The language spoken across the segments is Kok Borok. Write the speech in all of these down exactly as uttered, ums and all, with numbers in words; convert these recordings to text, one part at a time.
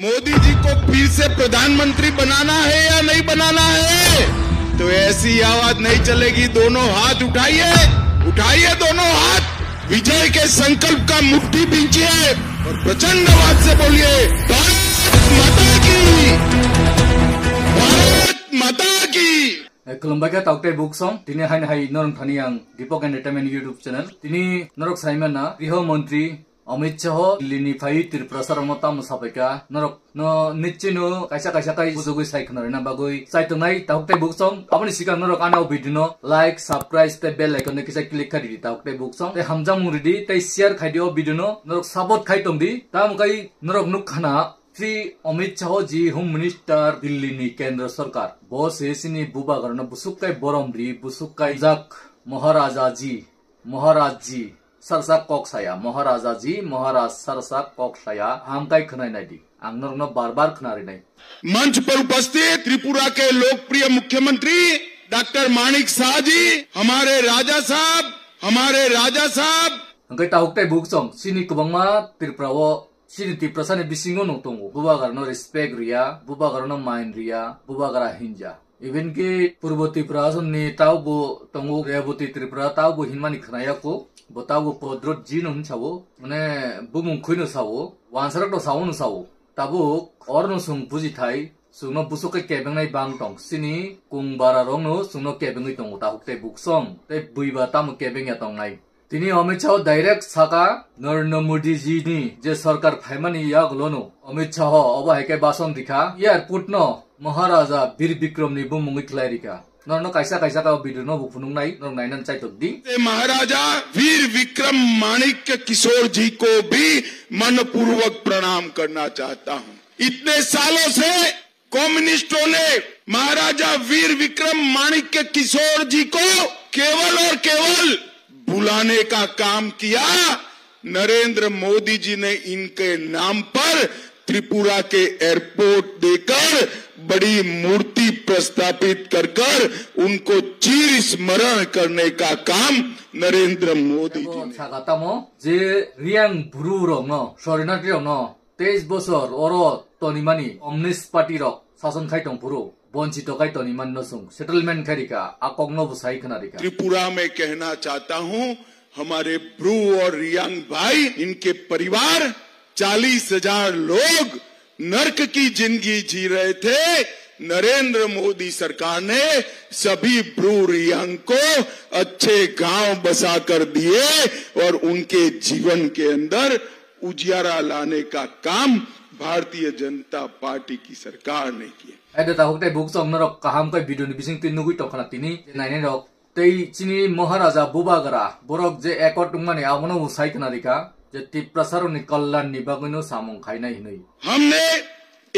मोदी जी को फिर से प्रधानमंत्री बनाना है या नहीं बनाना है? तो ऐसी आवाज नहीं चलेगी। दोनों हाथ उठाइए, उठाइए दोनों हाथ, विजय के संकल्प का मुट्ठी भींचिए और प्रचंड आवाज से बोलिए, भारत माता की, भारत माता की। Eh, khulumbai kha tauk tei buksong. Tini haini hai norok thani ang Deepak Entertainment YouTube channel. Tini norok saimana Griho Mantri Amit Shah Delhi ni phai Tripura sarokno tamo sapaikha. Norok no nichino kaisa kaisa kai bujugwi sai khna rwna bagwi chai tongnai tauk tei buksong. Aboni sikang norok ano video no like, subscribe tei bell icon no kisa click kha ridi tauk tei buksong. Tei hamjakmung ridi tei share khai di o video no. Norok support khai tong di. Tamo kai norok nuk khana Shri Amit Shah ji Home Minister Delhi ni Kendra Sarkar. Bo se sini bubagrano busuk kai borom ri, busuk kai jak Maharaja ji, Maharaj ji, sarsa kok saya, Maharaja ji, Maharaj sarsa kok saya, ham kai khwnai nai di. Ang norokno bar bar khna rinai. मंच पर उपस्थित त्रिपुरा के लोकप्रिय मुख्यमंत्री डॉक्टर माणिक साह जी, हमारे राजा साहब, हमारे राजा साहब। Hwnkhe tauk tei buksong, sini kwbangma Tripura o Chini Tiprasani bisingo no tongo. Bubagrano respect riya, bubagrano main riya, bubagra hinja. Even ki Purbo Tripura aswk ni taubo tongo, Reboti Tripura taubo hinmani khwnaya ko. Bo taubo podrot ji no hinsawo. Mane bumung khui no sawo. Wansarok no sawo no sawo. Tabuk or no sung buji thai. Sungno busuk khe kebengnai bang tong. Sini kung bara rok no sungno kebengwi tongo. Tahuk tei buksong. Tei bui ba tamo kebeng ya tongnai. Tini Amit Shah direct saka Narendra Modi ji ni je sarkar phaimani yagulono Amit Shah obo hai khe bason rikha airport no Maharaja Bir Bikram ni bumungwi khlai rikha. Norno kaisa kaisa ka video no bo phunuk nai, norok nainan chaitok di. Maharaja वीर विक्रम माणिक्य किशोर जी को भी मनपूर्वक प्रणाम करना चाहता हूँ। इतने सालों से कम्युनिस्टों ने महाराजा वीर विक्रम माणिक्य किशोर जी को केवल और केवल बुलाने का काम किया। नरेंद्र मोदी जी ने इनके नाम पर त्रिपुरा के एयरपोर्ट देकर बड़ी मूर्ति प्रस्थापित कर कर उनको चिर स्मरण करने का काम नरेंद्र मोदी जी ने। Saka tamo je Riyang bru rok no, Sorinatri rok no, teis bosor oro tonimani Communist Party rok sason khai tong phuru, bonchito khai tonimani no chwng settlement khai rikha, a kokno bo sai khna rikha. Tripura में कहना चाहता हूँ, हमारे ब्रू और रियांग भाई, इनके परिवार, चालीस हजार लोग नर्क की जिंदगी जी रहे थे। नरेंद्र मोदी सरकार ने सभी ब्रू रियांग को अच्छे गांव बसा कर दिए और उनके जीवन के अंदर उजियारा लाने का काम भारतीय जनता पार्टी की सरकार ने किया। Ede tahuk tei buksong norok kaham khe video ni bising twi nugwi tongkhana tini je nainai rok tei chini Maharaja bubagra borok je ekot wngmani abono bo sai khna rikha je Tiprasa rokni kalyan ni bagwino samung khainai hinwi. हमने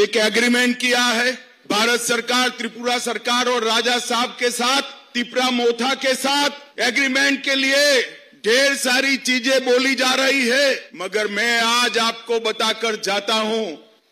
एक एग्रीमेंट किया है भारत सरकार, त्रिपुरा सरकार और राजा साहब के साथ, तिपरा मोथा के साथ एग्रीमेंट के लिए ढेर सारी चीजें बोली जा रही है, मगर मैं आज आपको बताकर जाता हूं,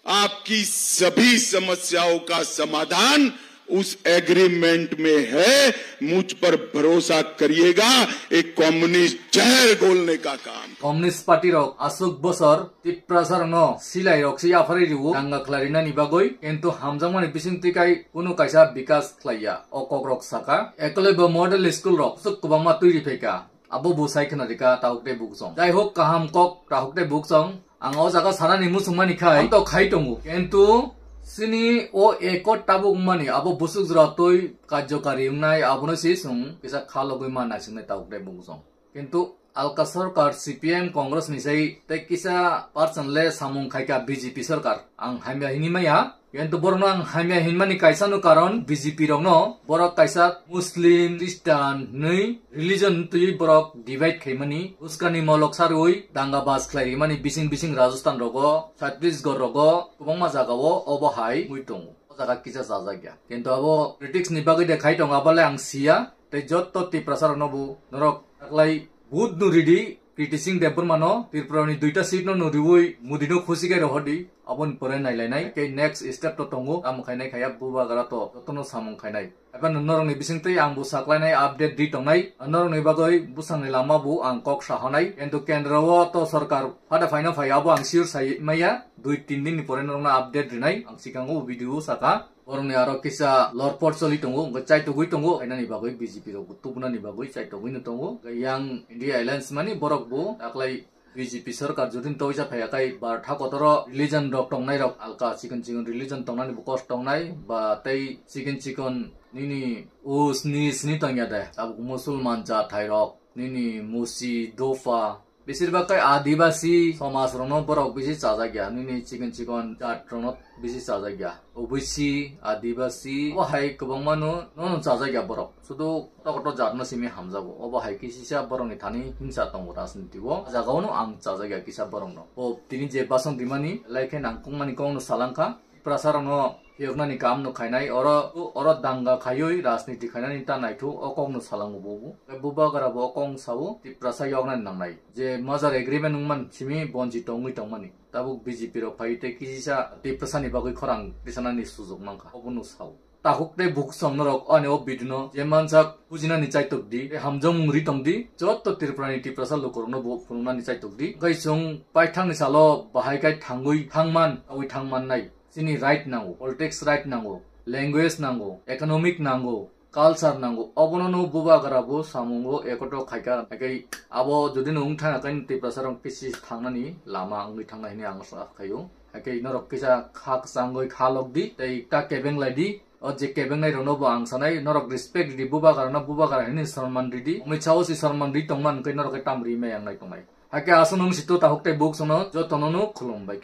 आपकी सभी समस्याओं का समाधान उस एग्रीमेंट में है। मुझ पर भरोसा करिएगा, एक कम्युनिस्ट जहर घोलने का काम। Communist Party rok aswk bosor Tiprasa rokno silai rok se yapharwi rwo danga khlai rinani bagwi, kintu hamjakmani bising twi kai kunu kaisa bikas khlaiya, o kok rok saka. Ekolebo model school rok aswk kwbangma twi ri phaikha. Abo bo sai khna rikha tahuk tei buksong. Jai hok, kaham kok tahuk tei buksong. Ang o jaga sanani muchungmani khai, ang to khai tongo. Kintu sini o ekot tabuk wngmani abo busuk jora twi karjokari wngnai abono se chwng kisa kha logwi ma naisingnai tahuk tei buksong. Kintu alka sarkar C P M Congress ni sai tei kisa percent le samung khaikha B J P sarkar. Ang hamya hini maya. Kintu borokno ang hamya hinmani kaisa no karon B J P rokno borok kaisa Muslim, Christian hinwi religion twi borok divide khaimani, uskani molok sarwi danga bas khlai rimani bising bising Rajasthan rogo, Chhattisgarh rogo, kwbangma jagao obo hai wngwi tongo. O jaga kisa chajak ya. Kintu abo critics ni bagwi de khai tongo, abole ang siya. Tei jotto Tiprasa rokno bo norok taklai vote no ridi, Kriti Singh Debbarma no Tripura ni duita seat no no riwi Modi no khusi khe rohordi, aboni pore nailainai. Khe next step to tongo, tamo khainai khaya bubagra to jotono samung khainai. Eba norokni bisingtwi ang bo saklainai update di tongnai. Norokni bagwi bwsangni lama bo ang kok sahonai. Kintu kendro o to sarkar phada phaina phai abo ang sure sai maya. Dui tin din ni pore norokno update rinai. Ang sikango video saka. Borokni aro kisa lorpor choli tongo, hwnkhe chaitogwi tongo. Kainani bagwi B J P rok bo tubunani bagwi chaitogwi no tongo. Hwnkhe Young India Alliance mani borok bo taklai B J P sarkar judin toisa phaiya kai bar tha kotoro religion rok tongnai rok alka chikon chikon religion tongnani bo kos tongnai ba tei chikon chikon nini us ni sini tongya de tabuk Musulman jat hai rok nini Musi Dofa besir bak kai Adibasi somaj rokno borok bisi chajakya nini chikon chikon jat rokno bisi chajakya. O B C, Adibasi, obo hai kwbangma no, no, no chajakya borok. Sudu koto koto jat no simi hamjago. Obo hai kisisa borokni thani himsa tongo rajniti o. O jagao no ang chajakya kisa borok no. O tini je basong dimani, lai khe nang kungmani kok no salangkha. Tiprasa rok no phiyoknani kam no khainai. Oro, oro danga khaiwi rajniti khainani ta naithu o kok no salango bobo. Bubagra bo o kok no sao, Tiprasa yoknani nangnai. Je merger agreement wngman simi bonji tongwi tongmani. Tabuk B J P rok phai tei kisisa Tiprasa ni bagwi khorang tisanani sujok mankha. Obono sao. Tahuk tei bukhusong norok ani o video no je manjak bujinani chaitok di, tei hamjakmung ri tong di, joto Tripura ni Tiprasa lukurok no bo phunuknani chaitok di. Hwnkhe chwng paithak ni salo bahai khai thangwi thangman, awi thangmannai. Chini right nango, politics right nango, language nango, economic nango, culture nango, obono no bubagra bo samungo ekoto khaikha, haikhe abo jodi no wngthang haikhe Tiprasa rok kisi thangnani lama wngwi thangna hini ang sa khaio, haikhe norok kisa kha kwchangwi kha lok di tei ta kebeng lai di, o je kebeng nai rok no bo ang sanai norok respect ridi bubagra no bubagra hini sonman ridi, omwi sao si sonman ri tongman hwnkhe norok khe tam ri maya wngnai tongnai, haikhe aswk nung si to tahuk tei bukhusong no joto no no khulum bai kha.